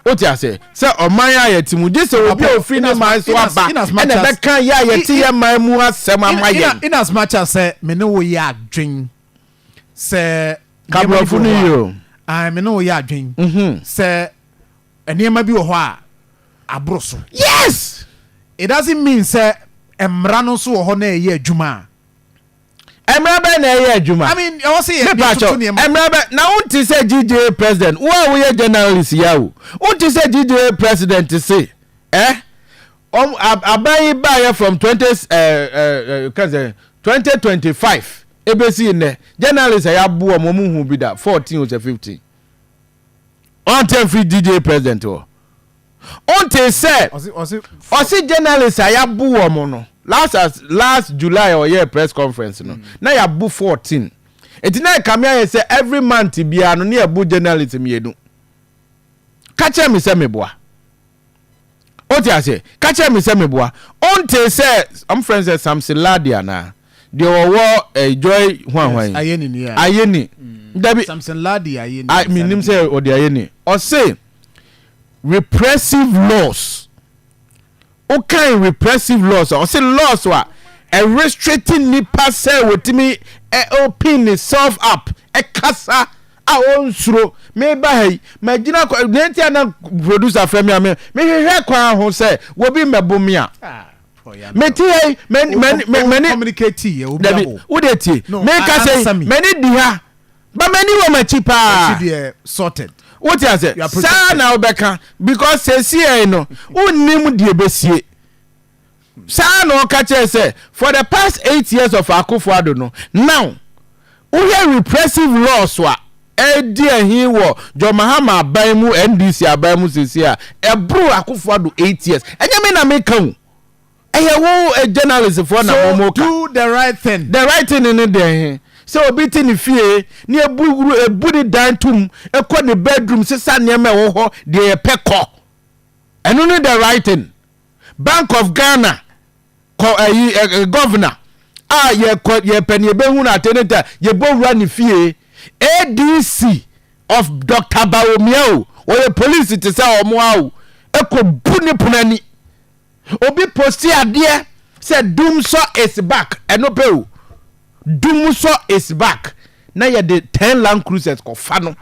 Wote ase sɛ ɔman a yɛte mu gye sɛ obi a ofiri ne man so aba ɛna ɛbɛka yɛ a yɛte yɛ man mu asɛm ama yɛn. In as much as sɛ me ne wo yɛ adwen sɛ Kaborɔfo no yie o. Ae, me ne wo yɛ adwen sɛ nneɛma bi wɔ hɔ a aboro so. It doesn't mean sɛ mmara no nso wɔ hɔ na ɛyɛ adwuma a. Mmara bɛn na ɛyɛ adwuma? I mean, ɛwɔ sɛ yɛ yɛtoto nneɛma. Mmara bɛn na wonte sɛ GJA president, wo a woyɛ journalist yi awo, wonte sɛ GJA president se eh ɔm aban yi baayɛ from 20 eh eh eh 2025 ebesi nnɛ journalist a yɛabo wɔn wɔn hu bi da 14 o sɛ 15. Ɔnte mfiri GJA president hɔ. Ɔnte sɛ ɔse journalist a yɛabo wɔn no last as last July a ɔyɛɛ press conference no na yɛabo 14. Nti na ɛkame ayɛ sɛ every month biara no ne yɛbo journalist mmienu. Ka kyerɛ me sɛ meboa. Wote aseɛ? Ka kyerɛ me sɛ meboa. Ɔnte sɛ ɔmo frɛ no sɛ Samson Lardy anaa? Deɛ ɔwɔ eh, Joy hwan hwan yi. Ayeni ni a. Ayeni. Dabi. Samson Lardy Ayeni. I menim sɛ ɔde Ayeni. Ɔse repressive laws. Wokan repressive laws a, ɔse laws a ɛrestricte nipa sɛ wɔtumi open ne self up, ɛkasa a ɔnsuro. Meba ha yi, magyina kwa, deɛ nti a na producer frɛ me a me, mehwehwɛ kwan ho sɛ wɔbi mmɛbo me a. Mete ha yi, m'ani, m'ani, m'ani, dabi, wo deɛ tie, meka sɛ m'ani di ha. Ba m'ani wɔ m'akyi paa. Akyi deɛ sorted. Wote ase? Saa na wobɛka because seesei no wonnim deɛ ɛbɛsie. Saa na ɔka kyerɛ sɛ for the past 8 years of Akufo-Addo no, now wohwɛ repressive laws a ɛdi ahi wɔ John Mahama aban mu, NDC aban mu seesei a ɛboro Akufo-Addo 8 years. Ɛnyɛ me na meka o. Ɛyɛ wo journalist foɔ na mo mo ka. So do the right thing. The right thing ne deɛ he? Sɛ obi te ne fie ne ebu wuru ebu ne dan tum ekɔ ne bedroom sesa nneɛma ɛwɔ hɔ deɛ yɛpɛ kɔ. Ɛno ne the right thing. Bank of Ghana kɔ ɛyi ɛ governor a yɛkɔ yɛpɛ ne yɛbɛhu no at any time yɛbɔ wura ne fie. ADC of Dr. Bawumia o, ɔyɛ police te sɛ ɔmo a o, ekɔ bu ne pono ani. Obi posti adeɛ sɛ Dumsɔ is back, ɛno pɛ o, Dumsɔ is back, na yɛde 10 Land Cruisers kɔfa no.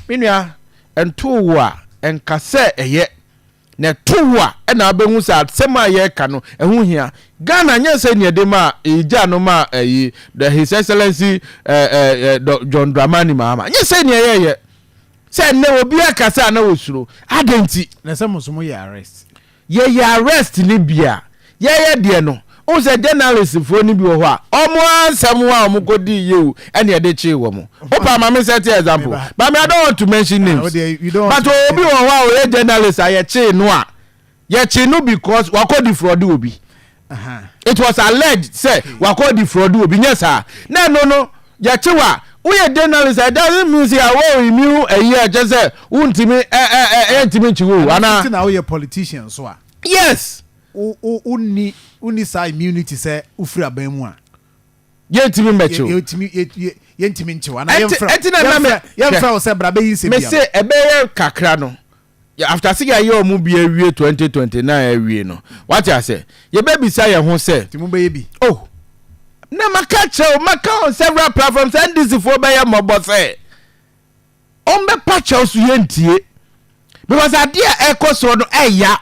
Me nua, ɛntoo wo a, ɛnka sɛ ɛyɛ, na ɛto wo a ɛna wobɛhu sɛ asɛm a yɛreka no ɛho hia. Ghana nyɛ sɛ nea ɛde ma ɛgya no ma ɛyi the His Excellency John Dramani Mahama, nyɛ sɛ nea ɛyɛyɛ sɛ nnɛ obi akasa a na wɔsuro. Adɛn nti? Na sɛ mo nso moyɛ arrest. Yɛyɛ arrest no bi a, yɛyɛ deɛ no, wohu sɛ journalist foɔ no bi wɔ hɔ a, wɔn ara nsɛm a wɔn kɔ dii yie o, ɛna yɛde kyee wɔn. Wopa ma me set example, but me I don't want to mention names. But obi wɔ hɔ a ɔyɛ journalist a yɛkyee no a, yɛkyee no because wakɔ defraud obi. It was alleged sɛ wakɔ defraud obi, nyɛ saa. Na ɛno no, yɛkye wo a, woyɛ journalist a, it doesn't mean sɛ yɛawɔ immune ayi a ɛkyɛ sɛ wontumi ɛ ɛ ɛ ɛntumi nkye wo o, anaa? Ɛno nti na woyɛ politician nso a. Yes. Wo wo wonni wonni saa immunity sɛ wofiri aban mu a. Yɛntumi mmɛkye wo. Yɛntumi yɛ yɛ yɛntumi nkye wo anaa Ɛnti yɛmfrɛ ɛnti na ɛma me yɛmfrɛ yɛmfrɛ wo sɛ bra bɛyi nsɛm bi ano. Mese ɛbɛyɛ kakra no, after sɛ yɛayɛ wɔn bi awie 2029 awie no, wate ase, yɛbɛbisa yɛn ho sɛ. Nti mobɛyɛ bi? Oh, na maka kyerɛ wo, maka on several platforms sɛ NDC foɔ bɛyɛ mmɔbɔ sɛ wɔbɛpa kyɛw so yɛntie because adeɛ a ɛkɔ soɔ no ɛya.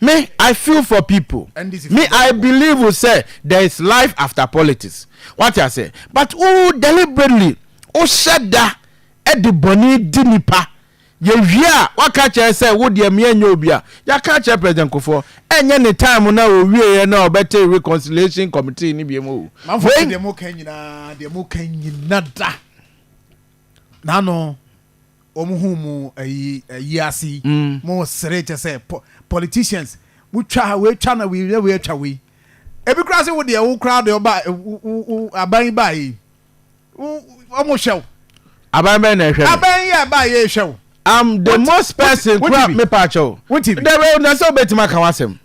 Me, I feel for people. NDC Me, foɔ I bɛyɛ mmɔbɔ. believe sɛ there is life after politics. Wate ase, but wo deliberately wohyɛ da de bɔne di nipa. Yɛwie a waka akyerɛ sɛ wo deɛ meɛ nyɛ obi a, yɛaka akyerɛ President Kufuor, ɛnyɛ ne time no a ɔwieɛ no a ɔbɛtee reconciliation committee no biom o. Manfoɔ Wei. sɛ deɛ moka nyinaa, deɛ moka nyina da n'ano wɔn hu mu ayi ayi ase yi, mo sere kyɛ sɛ po politicians mo twa ha wei twa na wei na wei atwa wei, ebi koraa se wo deɛ wo koraa deɛ ɔba wo wo aban yi baa yi. Wɔn hwɛ wo. Aban bɛn na ɛhwɛ me? Aban yi a ɛbaa yɛ hwɛ wo. I'm the most person kura me pa kyɛw. Wote bi? Dɛbɛ na sɛ wobɛtumi aka w'asɛm.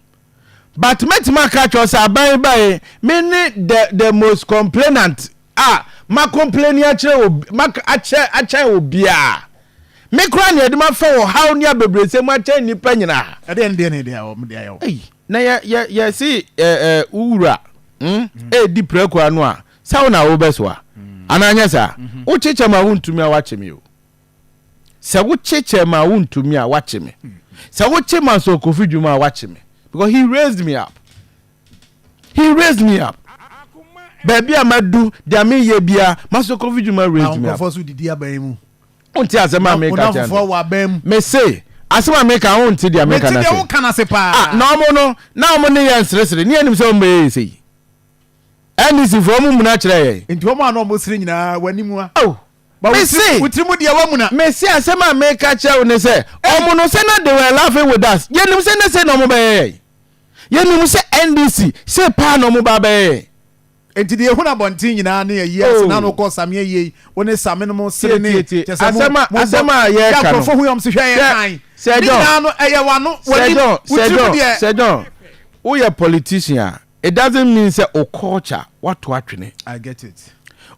But mɛtumi aka kyɛw sɛ aban yi baa yi me ne the most complainant a ma complain akyerɛ obi ma akyɛ akyɛn obiara. Me koraa na yɛde ma fa ɔhaw ne abɛbrɛsɛ mu akyɛn nnipa nyinaa. Ɛdeɛ ne deɛ ne deɛ wɔn de ayɛ wo. Ei, na yɛ yɛ yɛse ɛ ɛ wo wura mm, ɛredi prako ano a, sɛ wo na wobɛsoa anaa nyɛ saa? Wokyekyɛ ma wontumi a woakye me o. Sɛ wokyekyɛ ma wontumi a woakye me. Sɛ wokye ma Sir Kofi Dwuma a woakye me because he raised me up. He raised me up. Baabi a madu, deɛ meyɛ biara, Master Kofi Dwuma raised me up. Nkurɔfoɔ so didi aban mu. Wonte asɛm a meka kyerɛ no. Mese, asɛm a meka wonte deɛ meka no ase. Mete deɛ woka no ase paa. Ah, na ɔmo no, na ɔmo ne yɛn seresere, ne yɛnim sɛ ɔmo bɛyɛ yɛ sei. NDC foɔ ɔmo muna kyerɛ yɛn. Nti ɔmo a na ɔmo sere nyinaa w'anim a. Oh, mese, wo tiri mu deɛ wamuna. Mese asɛm a meka kyerɛ wo ne sɛ, ɔmo no sɛ na they were laughing with us. Yɛnim sɛ ne sei na ɔmo bɛyɛ yɛn. Yɛnim sɛ NDC sei paa na ɔmo ba bɛyɛ yɛn. Enti deɛ yɛhunu abɔnten nyinaa ne ayie ase na ano kɔ Same ayie yi, wo ne Same no mo sere ne kyɛ sɛ mo mo bɔ yɛ nkurɔfoɔ hu yɛ ɔmo se hwɛ yɛ kan ne nyinaa no ɛyɛ w'ano w'anim wo tiri mu deɛ. Sir John, woyɛ politician a, it doesn't mean sɛ wo culture woato atwene. I get it.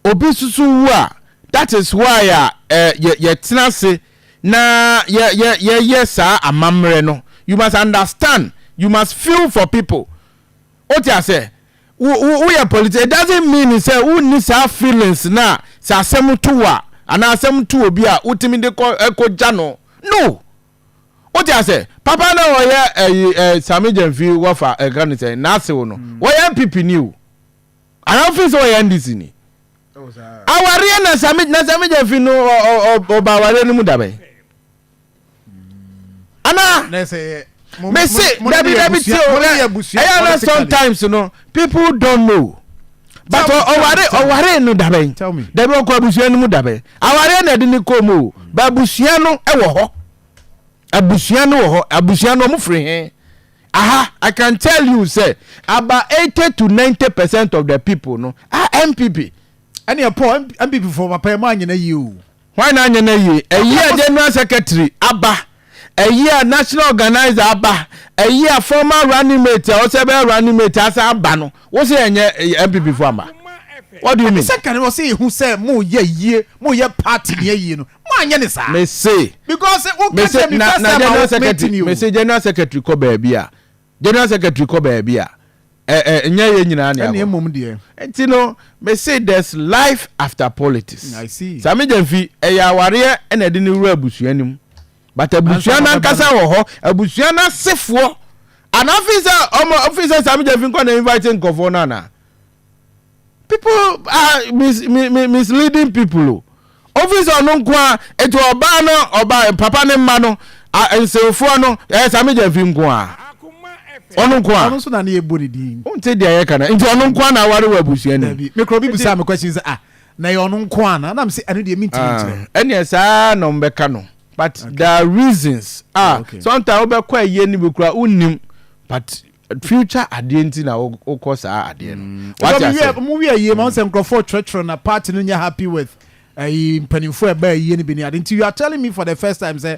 Obi susu wu a, that is why a eh, yɛ yɛtena ase na yɛ yɛ yɛyɛ saa amammerɛ no. You must understand, you must feel for people. Wote aseɛ? Wo wo woyɛ politician it doesn't mean sɛ wonni saa feelings no a sɛ asɛm to wo a anaa asɛm to obi a wotumi de kɔ ɛkɔ gya no. No! Wote aseɛ? Papa na ɔyɛ ɛyi ɛ Sami Gyamfi wɔfa ɛka ne sɛ n'asew no wɔyɛ NPP ni o. Anaa wofin sɛ ɔyɛ NDC ni? Awareɛ na Sami na Sami Gyamfi no ɔ ɔ ɔba awareɛ no mu dabɛn? Ana mese dabi dabi ti o ɛyɛ na sometimes no people don't know but ɔware ɔware no dabɛn dabi ɔkɔ abusua no mu dabɛn awareɛ na ɛde ne kɔn mu o ba abusua no ɛwɔ hɔ abusua no wɔ hɔ abusua no ɔmo firi he aha I can tell you sɛ about 80 to 90% of the people no are NPP. Ɛnneɛ Paul NPP foɔ papa yi mo anyɛ no yie o. Hwan na anyɛ no yie? Ɛyi a general secretary aba, ɛyi a national organizer aba, ɛyi a former running mate a ɔsɛ bɛyɛ running mate asa aba no, wo sɛ ɛnyɛ NPP fo amba? What do you mean? Sɛ kan wɔ sɛ ehu sɛ mo yɛ yie, mo yɛ party ni yie no, mo anyɛ ne saa. Me se, because wo ka kyerɛ mi first time a wo meet ni o. Me se general secretary kɔ baabi a, general secretary kɔ baabi a, ɛ ɛ nyɛ yɛ nyinaa ne akɔ. Ɛne mmom deɛ. Nti no, me se there's life after politics. I see. Sami Gyamfi, ɛyɛ awareɛ ɛna ɛde ne wura abusua no mu. But abusua no ankasa wɔ hɔ, abusua no asefoɔ. Ana afi sɛ ɔmo afi sɛ Sami Gyamfi nkɔ na invite nkɔfoɔ no ana? People are misleading people o. Ofi sɛ ɔno nko a, eti ɔbaa no ɔbaa papa ne mma no nsewfoɔ no ɛyɛ Sami Gyamfi nko a. Ɔno nko a. Ɔno nso na ne yɛ bɔ ne din. Wonte deɛ yɛka no nti ɔno nko a na aware wɔ abusua no mu. Dabi, me kora obi bisa me question sɛ ah na ɛyɛ ɔno nko a na na me sɛ ɛno deɛ mentumi nkyerɛ. Ɛneɛ saa na ɔmo bɛka no but there are reasons a sometimes wobɛkɔ ayie no bi koraa wonnim but future adeɛ nti na wokɔ saa adeɛ no. Wate aseɛ? Mo wie ayie ma sɛ nkurɔfoɔ twerɛtwerɛ na party no nyɛ happy with ɛyi mpanimfoɔ ɛba ayie no bi ne ade nti you are telling me for the first time sɛ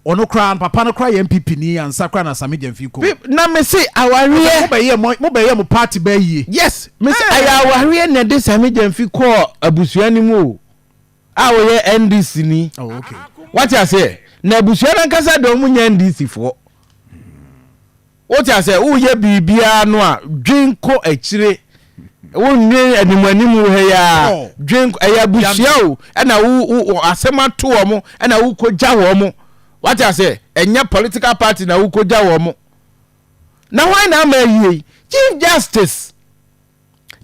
ɔno koraa no papa no koraa yɛ NPP ni ansa koraa na Sami Gyamfi kɔ. Na me se awareɛ. Mo bɛyɛ mo mo bɛyɛ mo party bɛɛ yie. Yes, me se ɛyɛ awareɛ na ɛde Sami Gyamfi kɔɔ abusua no mu o, a ɔyɛ NDC ni. Oh, okay. Wate aseɛ? Na abusua no ankasa deɛ wɔn nyɛ NDC foɔ. Wote aseɛ? Woyɛ biribiara no a, dwen kɔ akyire. Wonnwen anim anim ha yi ara. Dwen ɛyɛ abusua o, ɛna wo wo asɛm ato wɔn, ɛna wokɔgya wɔn. Wate aseɛ? Ɛnyɛ political party na wokɔgya wɔn. Na hwan na ama ayie yi? Chief Justice.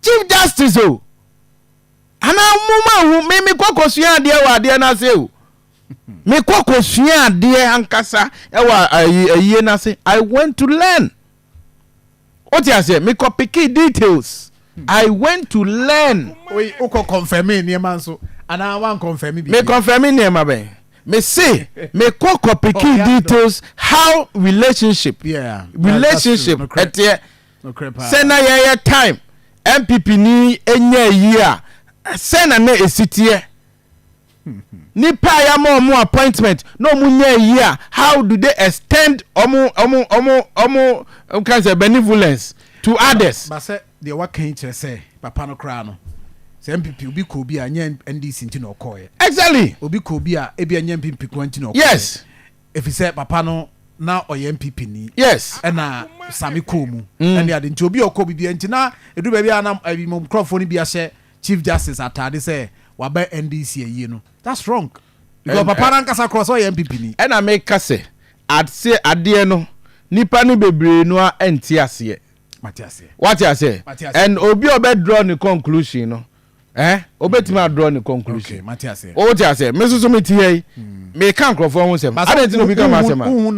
Chief Justice o. Anaa mo ma hu me mekɔ kɔsua adeɛ wɔ adeɛ no ase o. Mekɔ kɔsua adeɛ ankasa ɛwɔ ayi ayie no ase. I went to learn. Wote aseɛ? Mekɔ picking details. I went to learn. Oyi wokɔ confirm nneɛma nso anaa wan confirm biribi? Me confirm nneɛma bɛn? Me se mekɔ kɔ picking details how relationship yeah, relationship ɛteɛ sɛ na yɛyɛ time NPP ni nya yi a sɛ na na esi teɛ. Nipa a yɛama ɔmo appointment na ɔmo nya yi a how do they extend ɔmo ɔmo ɔmo ɔmo nka sɛ benevolence to others. Ba sɛ deɛ waka yi kyerɛ sɛ papa no koraa no Sɛ NPP obi kɔ obi a, nyɛ NDC nti na ɔkɔɔyɛ. Obi kɔ obi a, ebi nyɛ NPP kɔ nti na ɔkɔɔyɛ. Efi sɛ papa no na ɔyɛ NPP ni. Ɛna Sami kɔɔ mu. Ɛne ade nti obi a ɔkɔ bibi nti na edu baabi a na ɛbi mo nkurɔfoɔ no bi ahyɛ Chief Justice ataade sɛ waba NDC ayie no, that's wrong because papa nankasa korɔ sɛ ɔyɛ NPP ni. Ɛna meka sɛ ase adeɛ no, nipa no bebree no a ɛnte aseɛ. Mate aseɛ. Wate aseɛ? Mate aseɛ. And obi a ɔbɛ draw ne conclusion no, obetumi a draw ne conclusion. Okay, mate aseɛ. O te aseɛ? Me soso me ti yɛ yi, meka nkurɔfoɔ ho sɛm, adan ti na obi ka ma asɛm a Wohu.